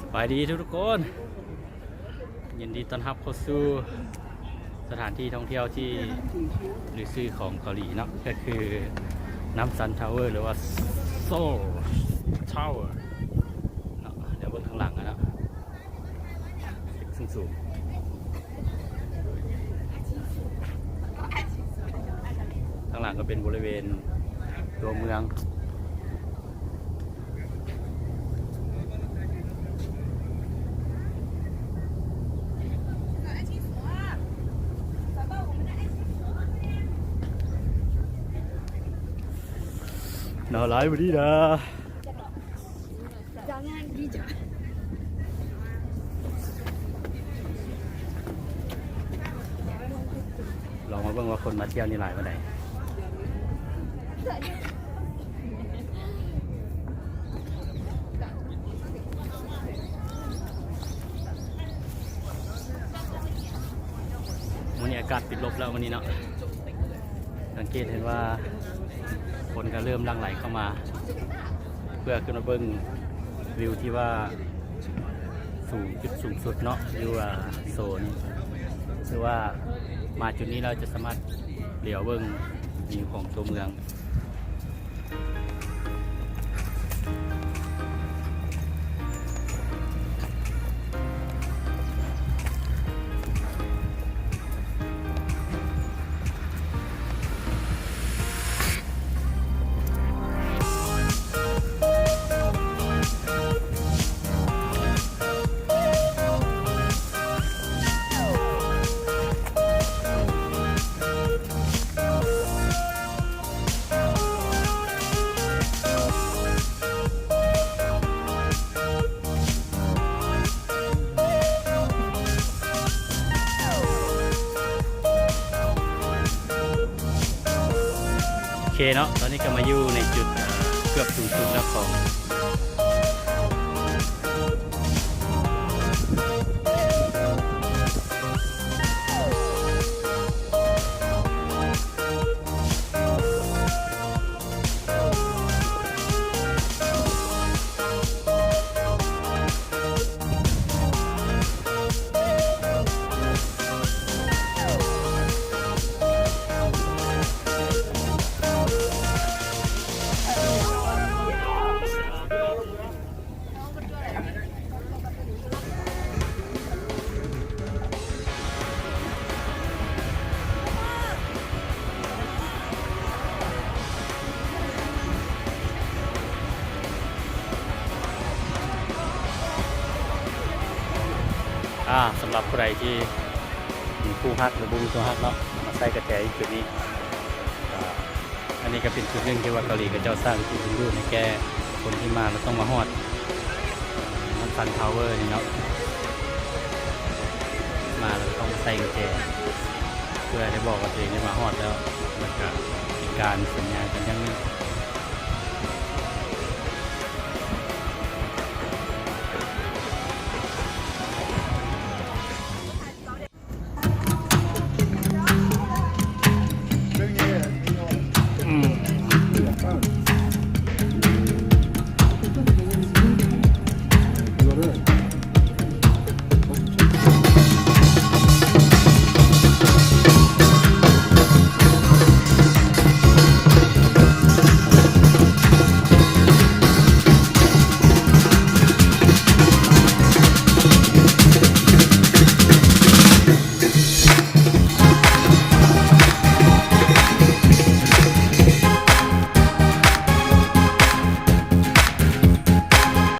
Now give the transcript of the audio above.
ສະບາຍດີທຸກໆຄົນ ຍິນດີຕ້ອນຮັບເຂົ້າສູ່ສະຖານທີ່ທ່ອງທ່ຽວທີ່ລືຊື່ຂອງເກົາຫຼີເນາະ ກໍຄື Namsan Tower ຫຼືວ່າ Seoul Tower ເນາະ. ດຽວເບິ່ງທາງຫຼັງກັນເນາະ ສູງໆ ທາງຫຼັງກໍເປັນບໍລິເວນຕົວເມືອງ. ໜາວຫຼາຍມື້ນີ້ນະ. ລອງມາເບິ່ງວ່າຄົນມາທ່ຽວນີ້ຫຼາຍປານໃດ. ມື້ນີ້ອາກາດຕິດລົບແລ້ວມື້ນີ້ເນາະ. ສັງເກດເຫັນວ່າຄົນກໍເລີ່ມຫຼັ່ງໄຫຼເຂົ້າມາ ເພື່ອຂຶ້ນມາເບິ່ງວິວທີ່ວ່າສູງ ຈຸດສູງສຸດເນາະ ຢູ່ ອາ ໂຊນນີ້. ຖືວ່າມາຈຸດນີ້ແລ້ວຈະສາມາດຫຼຽວເບິ່ງວິວຂອງຕົວເມືອງ. ໂອເຄເນາະ ຕອນນີ້ກໍມາຢູ່ໃນຈຸດເກືອບສູງສຸດແລ້ວຂອງ ອາ ສຳລັບຜູ້ໃດທີ່ມີຄູ່ຮັກ ຫຼື ບໍ່ມີຄູ່ຮັກເນາະ ມາໃສ່ກະແຈຢູ່ຈຸດນີ້. ອາ ອັນນີ້ກໍເປັນຈຸດໜຶ່ງທີ່ວ່າເກົາຫຼີເຂົາເຈົ້າສ້າງຈຸດດຶງດູດໃຫ້ແກ່ຄົນທີ່ມາແລ້ວຕ້ອງມາຮອດ Namsan Tower ນີ້ເນາະ. ມາແລ້ວກໍຕ້ອງມາໃສ່ກະແຈ ເພື່ອໄດ້ບອກວ່າຕົວເອງໄດ້ມາຮອດແລ້ວ ແລ້ວກໍເປັນການສັນຍາກັນຢ່າງໜຶ່ງ.